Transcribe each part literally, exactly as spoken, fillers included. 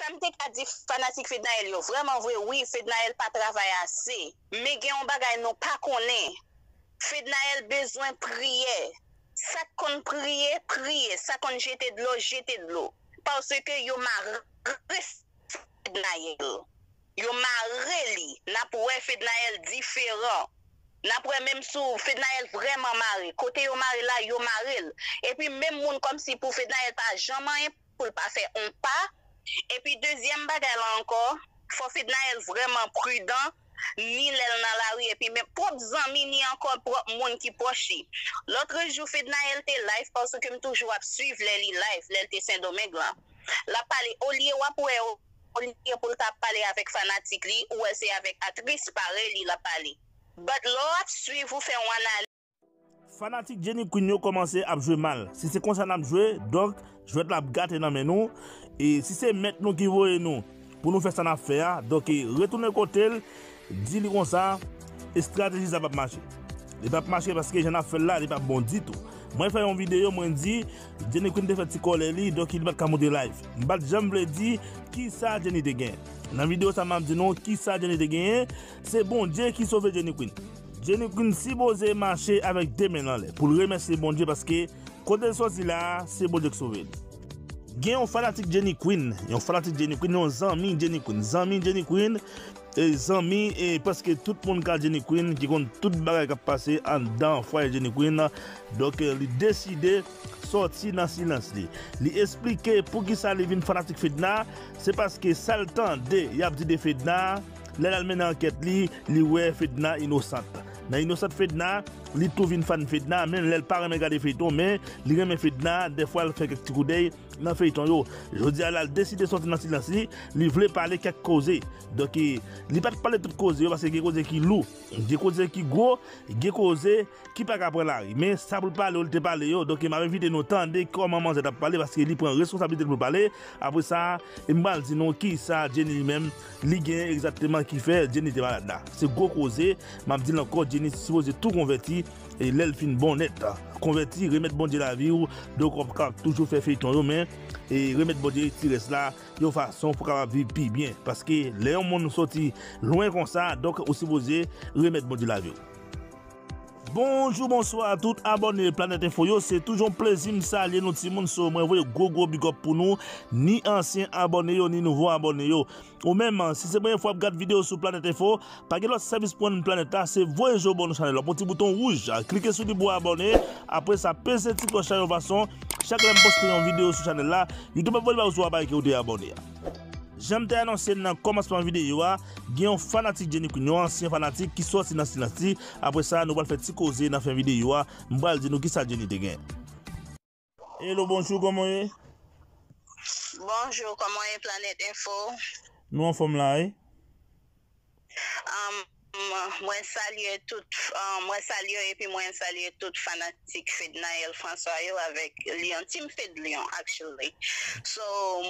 Sa m te ka di fanatik Fednaelle yo, vrèman vre, wi, Fednaelle pa travay ase. Men gen yon bagay nou pa konnen. Fednaelle bezwen priyè. Sa k konn priye, priye. Sa k konn jete dlo, jete dlo. Paske yo mare Fednaelle. Yo mare li. N ap wè Fednaelle diferan. N ap wè menm sou Fednaelle vrèman mare. Kote yo mare la, yo mare l. Epi menm moun kòmsi pou Fednaelle pa janm anyen pou l pa fè on pa. Epi dezyèm bagay la ankò, fò Fednaelle vrèman pridan, ni lè l nan lari, epi menm pwòp zanmi ni ankò pwòp moun ki pwòch li. Lòtrejou, Fednaelle te live paske m toujou ap swiv lè li live, lè l te Sendomeng lan. L ap pale, olye w ap wè, olye pou l ta pale avèk fanatik li, ou wè se avèk atris parèy li l ap pale. But lè w ap swiv, ou fè yon analiz. Fanatik Jenny Queen yo kòmanse ap jwe mal. Si se konsa n ap jwe, donk, jwèt la ap gate nan men nou. E si se mèt nou ki voye nou pou nou fè sa n ap fè a, donk, e, retounen kote l, di li konsa, estrateji sa p ap mache. Li p ap mache paske jan n ap fè l la, li p ap bon ditou. Mwen fè yon videyo, mwen di, Jenny Queen te fè ti kòlè li, donk li pa t ka monte live. M pa t janm vle di kisa Jenny te genyen. Nan videyo sa, m ap di nou kisa Jenny te genyen. Se Bondye ki sove Jenny Queen. Jenny Queen sipoze mache avèk de men l anlè pou l remèsye Bondye paske kote l sòti la a, se Bondye k sove l. Gen yon fanatik Jenny Queen, yon fanatik Jenny Queen, yon zanmi Jenny Queen. Zanmi Jenny Queen, e zanmi e prèske tout moun ka Jenny Queen, ki konn tout bagay k ap pase anndan fwaye Jenny Queen. Donk, e, li deside sòti nan silans li. Li esplike poukisa li vin fanatik Fedna, se paske sa l tande y ap di de Fedna, lè l al mennen ankèt li, li wè Fedna inosant. Nan inosant Fedna, li tou vin fan Fedna, menm lè l pa renmen gade feyton, men li renmen Fedna, dèfwa l fè kèk ti koudèy nan feyton yo. Jodi a la, l deside sòti nan silans li, li vle pale kèk koze. Donk, e, li pa t pale tout koze yo, paske gen koze ki lou, gen koze ki gwo, gen koze ki pa ka pran lari. Men sa pou l pale yo, li te pale yo. Donk, e, m ap envite nou tande kòman manzè t ap pale, paske li pran responsablite l pou l pale. Apre sa, e m pral di nou kisa Jenny li menm, li genyen egzakteman ki fè Jenny te malad la. Se gwo koze, m ap di l ankò, Jenny sipoze tou konvèti, e lè l fin bon nèt, konvèti, remèt Bondye lavi w, donk w ap ka toujou fè feyton yo, men, e remèt Bondye ti rès la, yon fason pou w kapab viv pi byen. Paske lè yon moun sòti lwen konsa, donk ou sipoze remèt Bondye lavi w. Bonjou, bonswa tout abòne Planèt Enfo yo. Se toujou yon plezi m salye nou timoun. So, mwen voye gwo gwo big up pou nou, ni ansyen abòne yo, ni nouvo abòne yo. Ou menm, si se premye fwa w ap gad videyo sou Planèt Enfo, pa gen lòt sèvis pou rann planèt la, se voye je w bò nou chanèl la. Yon ti bouton wouj, klike sou li pou w abòne. Apre sa, peze ti klòch la yon fason, chak lè m poste yon videyo sou chanèl la, YouTube ap voye l ba w sou aparèy ke w te abòne a. Jan m te anonse l nan kòmansman videyo a, gen yon fanatik Jenny Queen, yon ansyen fanatik ki sòti nan silans li. Apre sa, nou pral fè ti koze nan fen videyo a. M pral di nou kisa Jenny te gen. Hello, bonjou, kòman w ye? Bonjou, kòman w ye, Planèt Enfo? Nou anfòm la, wi. Um, mwen salye tout, um, mwen salye epi mwen salye tout fanatik Fednaelle François yo avèk Lyon, Team Fed Lyon, actually. So,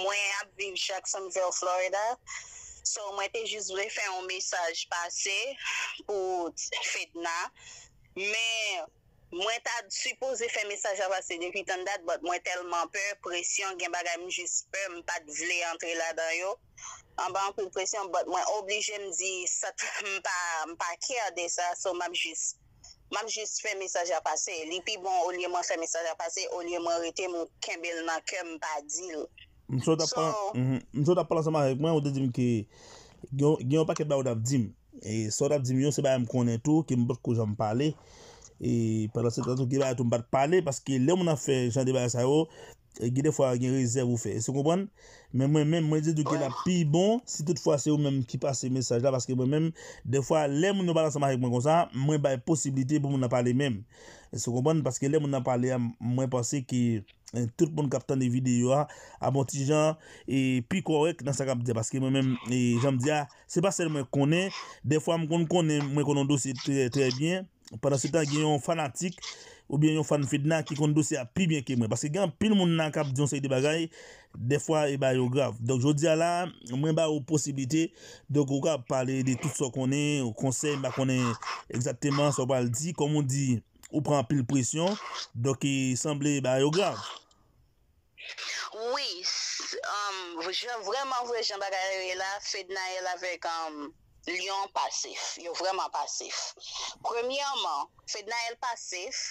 mwen ap viv Jacksonville, Florida. So, mwen te jis vle fè yon mesaj pase pou Fedna. Men, mwen ta sipoze fè mesaj la pase depi tann dat, but mwen tèlman pè, presyon, gen bagay m jis pè, m pa t vle antre ladan yo. Anba anpil presyon, but mwen oblije m di sa, m pa, m pa care de sa, so m ap jis, m ap jis fè mesaj la pase. Li pi bon olye mwen fè mesaj la pase, olye mwen rete m kenbe l nan kè m pa di l. M sot ap pale, mhm, m sot ap pale ansanm avèk mwen, ou te di m ke gen, gen yon pakèt bagay ou t ap di m. E sa w t ap di m yo, se bagay m konnen tou, ke m potko janm pale. E pandan se tan tou, gen bagay tou m pa t pale, paske lè moun ap fè jan de bagay sa yo, e gen defwa gen rezèv ou fè. Èske w konprann? Men mwen menm, mwen di tou ke l ap pi bon, si toutfwa se ou menm ki pase mesaj la, paske mwen menm, defwa, lè moun yo pale ansanm avèk mwen konsa, mwen bay posiblite pou moun nan pale menm. Èske w konprann? Paske lè moun nan pale a, mwen panse ke, e, tout moun k ap tande videyo a, ap yon ti jan, e, pi kòrèk nan sa k ap di a. Paske mwen menm, e, jan m di a, se pa sèl mwen k konnen. Defwa, m konn konnen, mwen konn yon dosye trè, trè byen. Pandan se tan, gen yon fanatik oubyen yon fan Fedna ki konn dosye a pi byen ke mwen. Paske gen anpil moun nan k ap di yon seri de bagay, defwa, e bagay yo grav. Donk, jodi a la, mwen ba ou posiblite. Donk, ou ka pale de tout sa w konnen, konsèy, m pa konnen egzakteman sa w pral di. Kòm ou di, ou pran anpil presyon. Donk, e sanble bagay yo grav. Wi, s- um, jan, vrèman vre jan bagay yo ye la, Fednaelle avèk um, Lyon pasif. Yo vrèman pasif. Premyèman, Fednaelle pasif.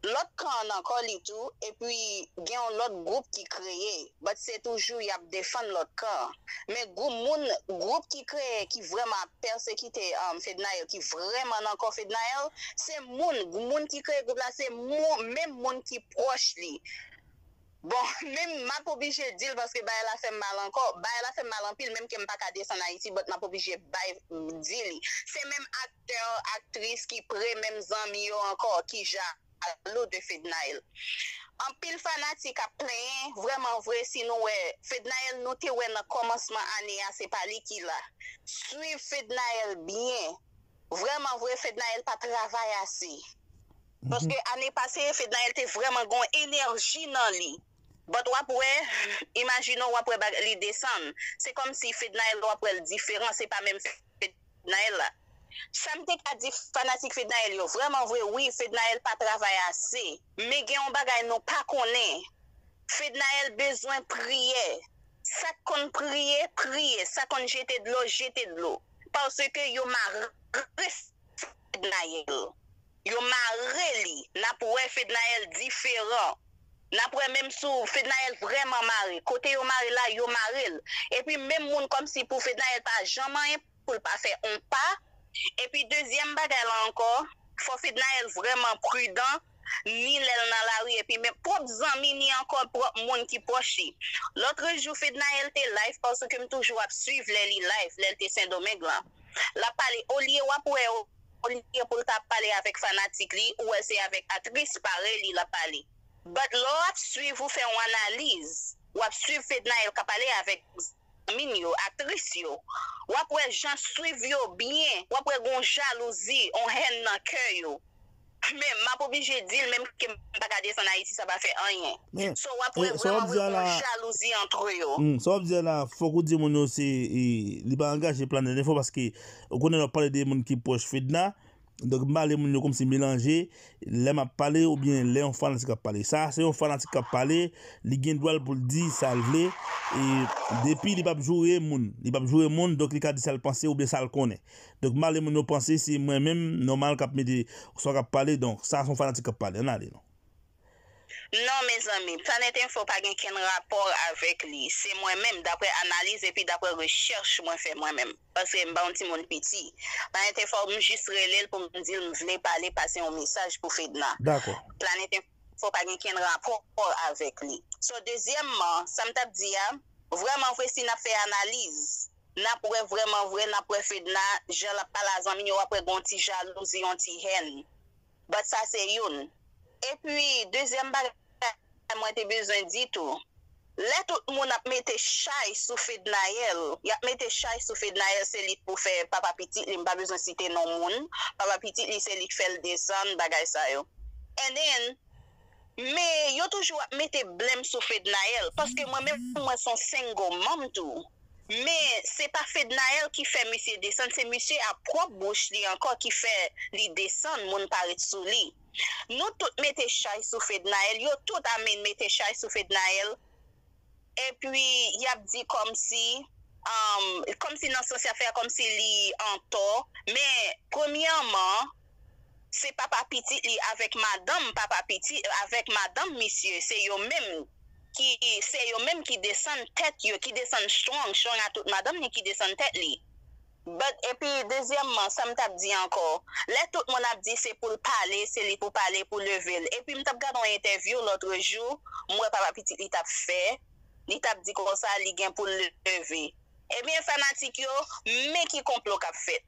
Lòt kan an ankò li tou, epi gen yon lòt gwoup ki kreye, but se toujou y ap defann lòt kan an. Men gwoup moun, gwoup ki kreye, ki vrèman ap pèsekite um, Fednaelle, ki vrèman nan kò Fednaelle, se moun, moun ki kreye gwoup la, se moun, menm moun ki pwòch li. Bon, menm m ap oblije di l paske bagay la fè m mal ankò. Bagay la fè m mal anpil, menm ke m pa ka desann Ayiti, but m ap oblije bay di li. Se menm aktè, aktris ki pre menm zanmi yo ankò ki jalou de Fednaelle. Anpil fanatik ap plenyen, vrèman vre, si nou wè Fednaelle, nou te wè nan kòmansman ane a, se pa li ki la. Swiv Fednaelle byen. Vrèman vre, Fednaelle pa travay ase. Paske ane pase, Fednaelle te vrèman gon enèji nan li. But w ap wè, imajine w, w ap wè bag- li desann. Se kòmsi Fednaelle w ap wè l diferan, se pa menm Fednaelle la. Sa m te ka di fanatik Fednaelle yo, vrèman vre, wi, Fednaelle pa travay ase. Men gen yon bagay nou pa konnen. Fednaelle bezwen priyè. Sa k konn priye, priye. Sa konn jete dlo, jete dlo. Paske yo mare Fednaelle. Yo mare li. N ap wè Fednaelle diferan. N ap wè menm sou Fednaelle vrèman mare. Kote yo mare la, yo mare l. Epi menm moun kòmsi pou Fednaelle pa janm anyen pou l pa fè on pa. Epi dezyèm bagay la ankò, fò Fednaelle vrèman pridan, ni lè l nan lari, epi menm pwòp zanmi, ni ankò pwòp moun ki pwòch li. Lòtrejou, Fednaelle te live paske m toujou ap swiv lè li live, lè l te Sendomeng lan. L ap pale, olye w ap wè, olye pou l ta pale avèk fanatik li, ou wè se avèk aktris parèy li l ap pale. But lè w ap swiv, ou fè yon analiz, w ap swiv Fednaelle k ap pale avèk zanmi l yo, aktris yo. W ap wè jan swiv yo byen, w ap wè gon jalouzi, on hèn nan kè yo. Men m ap oblije di l, menm ke m pa ka desann Ayiti, sa pa fè anyen. So w ap wè vrèman vre gon jalouzi antre yo. Hmm, sa w ap di a la, fòk ou di moun yo se, e, li pa angaje Planet Info paske ou konnen lè w ap pale de moun ki pwòch Fedna, donk m pale moun yo kòmsi melanje, lè m ap pale oubyen lè yon fanatik ap pale. Sa a se yon fanatik k ap pale, li gen dwa l pou l di sa l vle, e depi li p ap joure moun, li p ap joure moun, donk li ka di sa l panse oubyen sa l konnen. Donk m pale moun yo panse se mwen menm nòmal k ap mete sa w k ap pale, donk sa se yon fanatik k ap pale. Ann ale non. Non, mezanmi, Planet Info pa gen kenn rapò avèk li. Se mwen menm, daprè analiz epi daprè rechèch mwen fè mwen menm. Paske m pa yon timoun piti. Planet Info, m jis rele l pou m di l m vle pale, pase yon mesaj pou Fedna. Dakò. Planet Info pa gen kenn rapò avèk li. So, dezyèmman, sa m t ap di a, vrèman vre, si n ap fè analiz, n ap wè vrèman vre, n ap wè Fedna, jan l ap pale a zanmi l yo, w ap wè gen yon ti jalouzi, yon ti hèn. But sa se youn. Epi, dezyèm bagay mwen te bezwen di tou, lè tout moun ap mete chay sou Fednaelle, y ap mete chay sou Fednaelle, se li k pou fè papa pitit li, m pa bezwen site non moun, papa pitit li se li k fè l desann, bagay sa yo. And then, men yo toujou ap mete blame sou Fednaelle, paske mwen menm mwen se yon single mom tou. Men se pa Fednaelle ki fè misye desann, se misye a pwòp bouch li ankò ki fè li desann, moun pa ret sou li. Nou tout mete chay sou Fednaelle, yo tout, I mean, mete chay sou Fednaelle. Epi y ap di kòmsi, um, kòmsi nan sans y ap fè kòmsi li antò. Men premyèman, se papa pitit li avèk madanm papa pitit, avèk madanm misye, se yo menm ki, se yo menm ki desann tèt yo, ki desann strong, strong a tout madanm li ki desann tèt li. But, epi, dezyèmman, sa m t ap di ankò, lè tout moun ap di se pou l pale, se li pou pale, pou leve l. Epi, m t ap gade yon entèvyou lòtrejou, m wè papa pitit li t ap fè, li t ap di konsa, li gen pou l leve. Ebyen, fanatik yo, men ki konplo k ap fèt.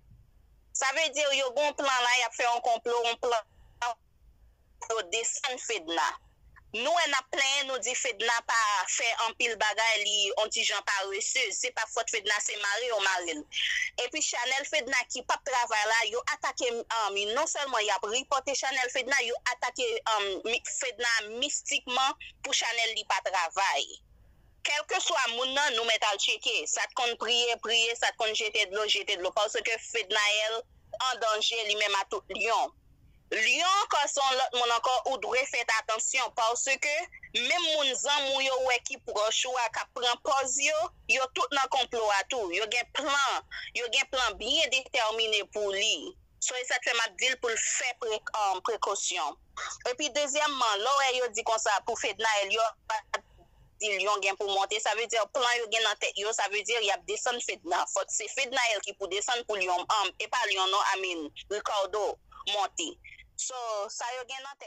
Sa vle di, yo gen yon plan la, y ap fè yon konplo, yon plan pou yo desann Fedna. Nou wè n ap plenyen, nou di Fedna pa fè anpil bagay, li on ti jan paresez. Se pa fòt Fedna, se mare yo mare l. Epi chanèl Fedna ki p ap travay la, yo atake, um, non sèlman y ap ripòte chanèl Fedna, yo atake, um, mi- Fedna mistikman pou chanèl li pa travay. Kèlkeswa moun nan, nou mèt al tcheke. Sa t konn priye, priye, sa t konn jete dlo, jete dlo. Paske Fednaelle an danje li menm a tout lyon. Lyon ankò se yon lòt moun ankò, ou dwe fè atansyon, paske menm moun zanmi w yo wè ki pwòch ou a k ap pran pòz yo, yo tout nan konplo a tou. Yo gen plan, yo gen plan byen detèmine pou li. So, e sa k fè m ap di l pou l fè pre, um, prekosyon. Epi, dezyèmman, lè w wè yo di konsa pou Fednaelle, yo di Lyon gen pou monte, sa vle di plan yo gen nan tèt yo, sa vle di y ap desann Fedna. Fòk se Fednaelle ki pou desann pou Lyon, um, e pa Lyon non, I mean, Ricardo monte. So, sa yo gen nan tèt